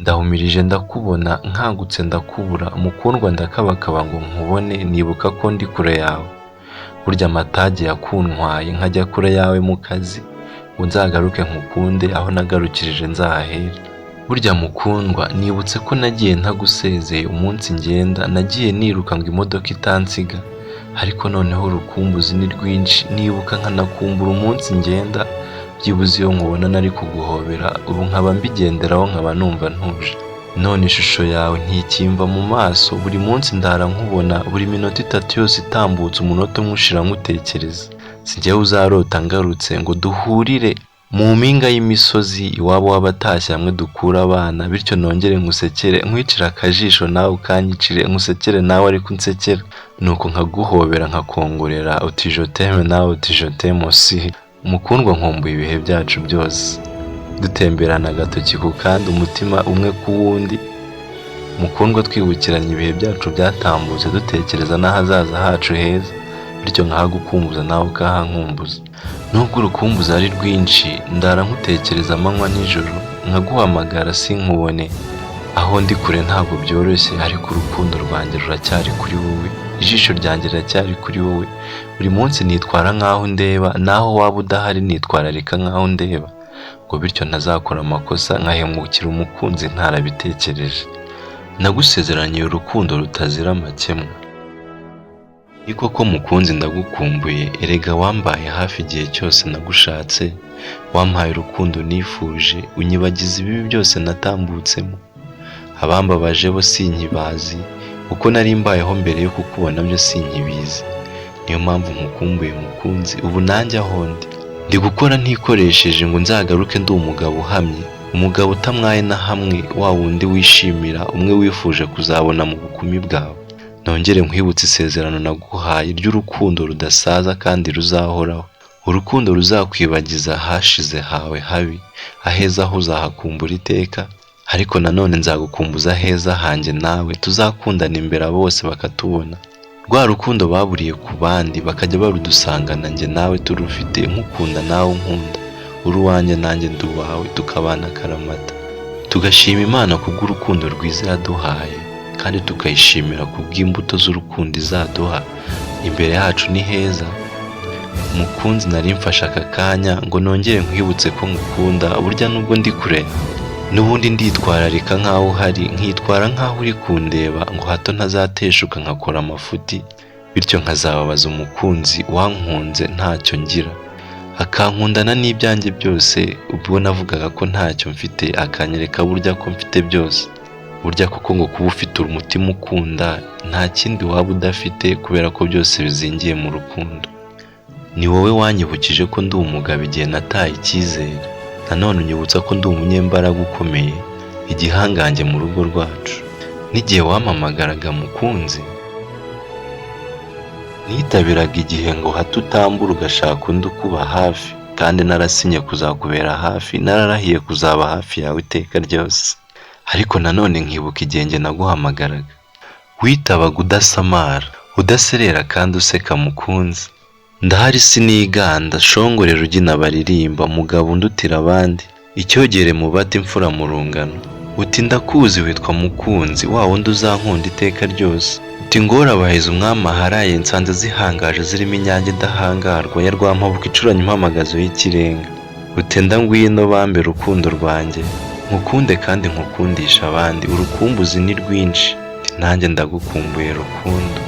Ndahumirije ndakubona, nkangutse ndakubura, mukundwa ndakabakaba ngo nkubone, nibuka ko ndi kure yawe. Burya amatage yakuntwaye nkajya kure yawe mu kazi, ngo nzagaruke nkukunde aho nagarukirije nzahahere. Burya mukundwa nibutse ko nagiye ntagusezeye umunsi ngenda, nagiye niruka ngo imodoka itansiga, ariko noneho urukumbuzi ni rwinshi, nibuka nkanakumbura umunsi ngenda, byibuze iyo nkubona nari kuguhobera, ubu nkaba mbigenderaho nkaba numva ntuje. None ishusho yawe ntikimva mu maso, buri munsi ndara nkubona, buri minota itatu yose itambutse umunota umwe ushira nkutekereza. Si njyewe uzarota ngarutse ngo duhurire mu mpinga y'imisozi iwabo w'abatashye hamwe dukura abana, bityo nongere nkusekere, nkwicire akajisho nawe ukanyicire, nkusekere nawe ariko unsekera. Nuko nkaguhobera nkakongorera uti je t'aime nawe uti je t'aime aussi. Mukundwa nkumbuye ibihe byacu byose, dutemberana agatoki ku kandi umutima umwe ku wundi, mukundwa twibukiranya ibihe byacu byatambutse dutekereza n'ahazaza hacu heza, bityo nkahagukumbuza nawe ukahankumbuza. Nubwo urukumbuzi ari rwinshi, ndara nkutekereza amanywa nijoro, nkaguhamagara sinkubone, aho ndi kure ntabwo byoroshye ariko urukundo rwanjye ruracyari kuri wowe, ijisho ryanjye riracyari kuri wowe, buri munsi nitwara nk'aho undeba, naho waba udahari nitwararika nk'aho undeba, ngo bityo ntazakora amakosa nkahemukira umukunzi ntarabitekereje. Nagusezeraniye urukundo rutazira amakemwa. Ni koko mukunzi ndagukumbuye, erega wambaye hafi igihe cyose nagushatse, wampaye urukundo nifuje, unyibagiza ibibi byose natambutsemo. Abambabaje bo sinkibazi, uko nari mbayeho mbere yo kukubona byo sinkibizi. Niyo mpamvu nkukumbuye mukunzi, ubu nanjye aho ndi. Ndi gukora ntikoresheje ngo nzagaruke ndi umugabo uhamye, umugabo utamwaye na hamwe, wa wundi wishimira, umwe wifuje kuzabona mu bukumi bwawe. Nongere nkwibutse isezerano naguhaye ry'urukundo rudasaza kandi ruzahoraho. Urukundo ruzakwibagiza ahashize hawe habi, aheza ho uzahakumbura iteka, ariko nanone nzagukumbuza aheza hanjye nawe, tuzakundana imbere bose bakatubona. Rwa rukundo baburiye ku bandi bakajya barudusangana njye nawe turufite, nkukunda nawe unkunda, uri uwanjye nanjye ndi uwawe, tukabana akaramata. Tugashima Imana kubw'urukundo rwiza yaduhaye, kandi tukayishimira kubw'imbuto z'urukundo izaduha, imbere yacu ni heza. Mukunzi nari mfashe aka kanya ngo nongere nkwibutse ko ngukunda, burya nubwo ndi kure n'ubundi nditwararika nk'aho uhari, nkitwara nk'aho uri kundeba ngo hato ntazateshuka nkakora amafuti, bityo nkazababaza umukunzi wankunze ntacyo ngira, akankundana n'ibyanjye byose, ubwo navugaga ko ntacyo mfite akanyereka burya ko mfite byose. Burya koko ngo kuba ufite umutima ukunda nta kindi waba udafite kubera ko byose bizingiye mu rukundo. Ni wowe wanyibukije ko ndi umugabo igihe nataye icyizere, nanone unyibutsa ko ndi umunyembaraga ukomeye, igihangange mu rugo rwacu. N'igihe wampamagaraga mukunzi, nitabiraga igihe ngo hato utambura ugashaka undi ukuba hafi, kandi narasinye kuzakubera hafi, nararahiye kuzaba hafi yawe iteka ryose. Ariko nanone nkibuka igihe njye naguhamagaraga, witabaga udasamara, udaserera kandi useka mukunzi. Ndahari siniganda, shongore Rugina baririmba, mugabo undutira abandi, icyogere mu bata imfura mu rungano. Uti ndakuzi witwa mukunzi, wa wundi uzankunda iteka ryose. Uti ingorabahizi umwami aharaye, nsanze zihangaje zirimo inyange idahangarwa, ya Rwampabuka icuranye impamagazo y'ikirenga. Uti enda ngwino bambe rukundo rwanjye, nkukunde kandi nkukundishe abandi, urukumbuzi ni rwinshi, nanjye ndagukumbuye rukundo.